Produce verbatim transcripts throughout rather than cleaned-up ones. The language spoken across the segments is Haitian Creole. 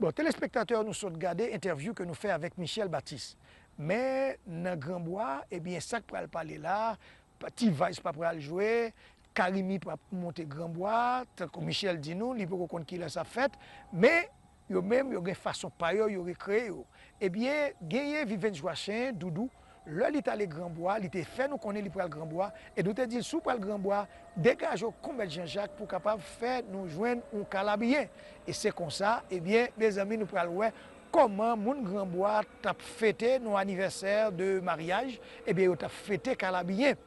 Bon, telespektatè, nou sot gade entèvyou ke nou fè avèk Michel Baptiste. Men nan Granbwa, ebyen, sa k pral pale la, T-Vice pa pral jwe, Carimi p ap monte Granbwa, tankou Michel di nou, li poko konn kilè sa fèt, men yo menm, yo gen fason pa yo, yo rekreye yo. Ebyen, genyen Vivens Joachim, Doudou, lè li t ale Granbwa, li te fè nou konnen li pral Granbwa, e nou te di l, "Si w pral Granbwa, degaje w kon Mèt Jan Jak pou w kapab fè nou jwenn yon Kalabriyen." E se konsa, ebyen, mezanmi, nou pral wè kòman moun Granbwa t ap fete yon anivèsè de maryaj, ebyen, yo t ap fete Kalabriyen.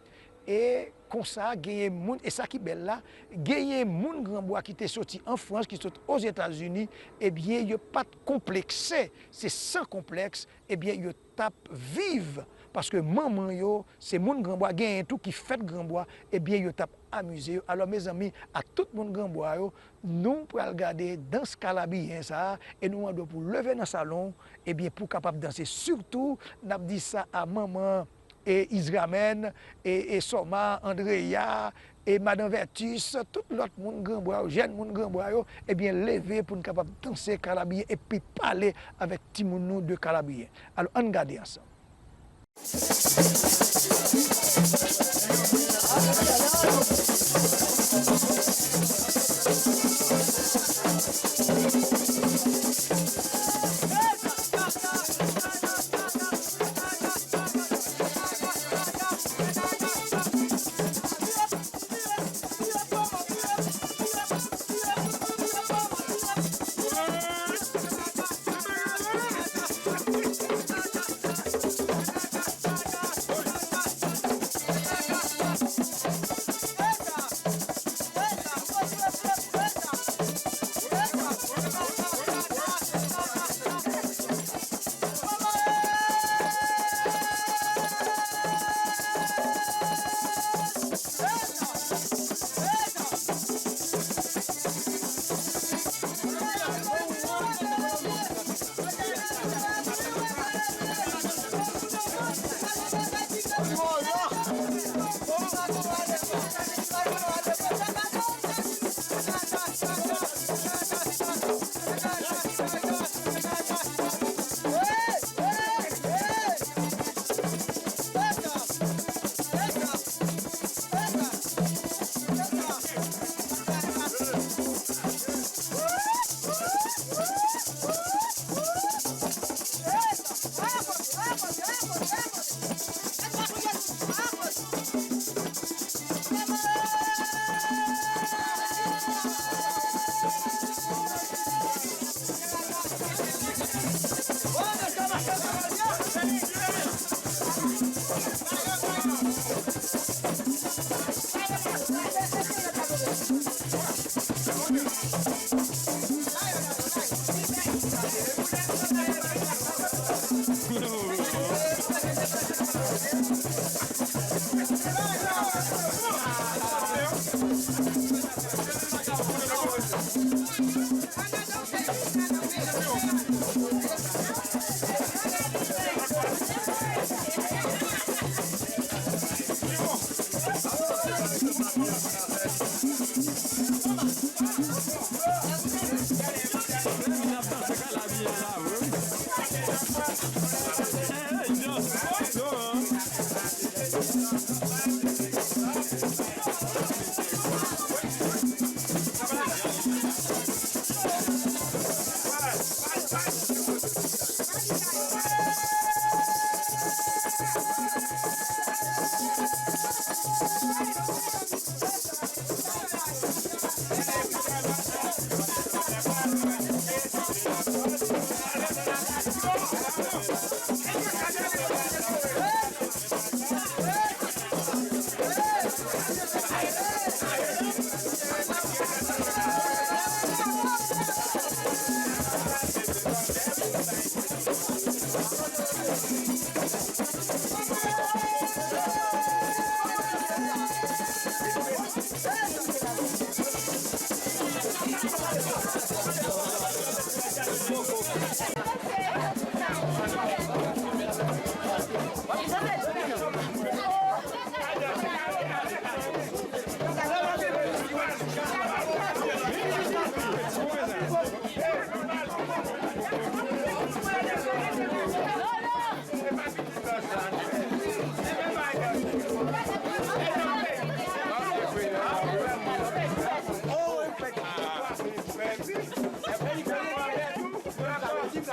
E konsa, genyen moun, e sa ki bèl la, genyen moun Granbwa ki te soti an Frans, ki sot Ozetazini, ebyen, yo pa t konplekse, se san konplèks, ebyen, yo t ap viv. Paske manman yo, se moun Granbwa, genyen tou ki fèt Granbwa, ebyen, yo t ap amize yo. Alò, mezanmi, a tout moun Granbwa yo, nou pral gade dans Kalabriyen sa a, e nou mande w pou leve nan salon, ebyen, pou w kapab danse. Sitou, n ap di sa a manman e Isramèn, e, e Sòma, Andreya, e Madan Vètis, tout lòt moun Granbwa yo, jèn moun Granbwa yo, ebyen, leve pou n kapab danse Kalabriyen epi pale avèk timoun nou de Kalabriyen. Alò, ann gade ansanm.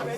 Lè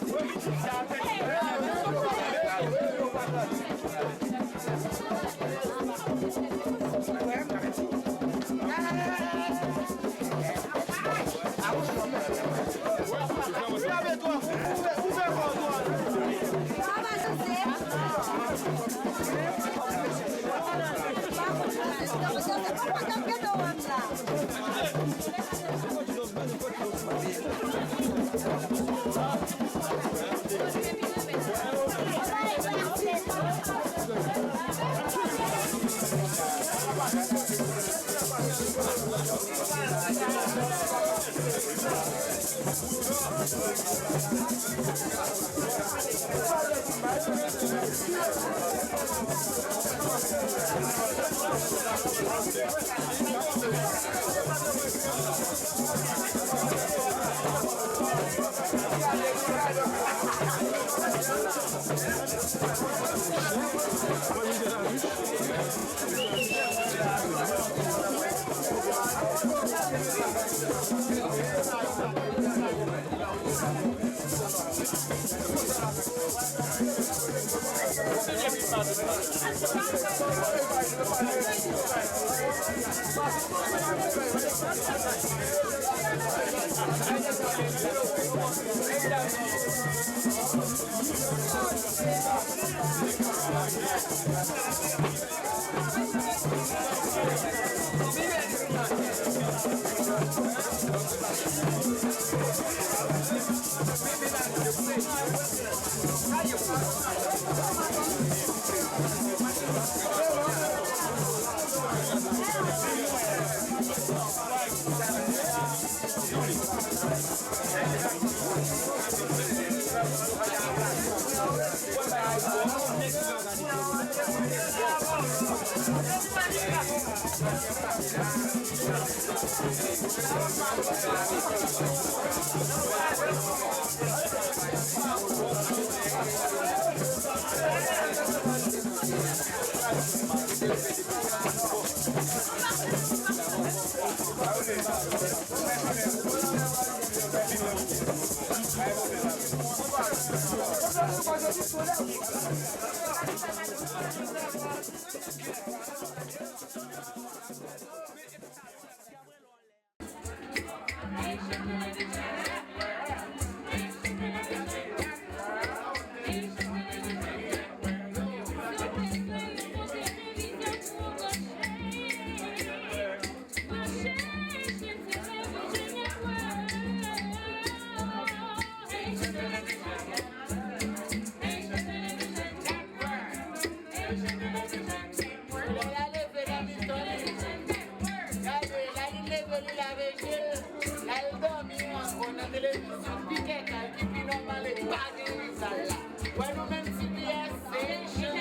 l a leve nan mitan li, gade, lè li leve, li lave je l, lè l dòmi ankò nan televizyon, pi kèkal, ki pi nòmal, e pa gen rizal la. Wè nou menm T B S, se Haitian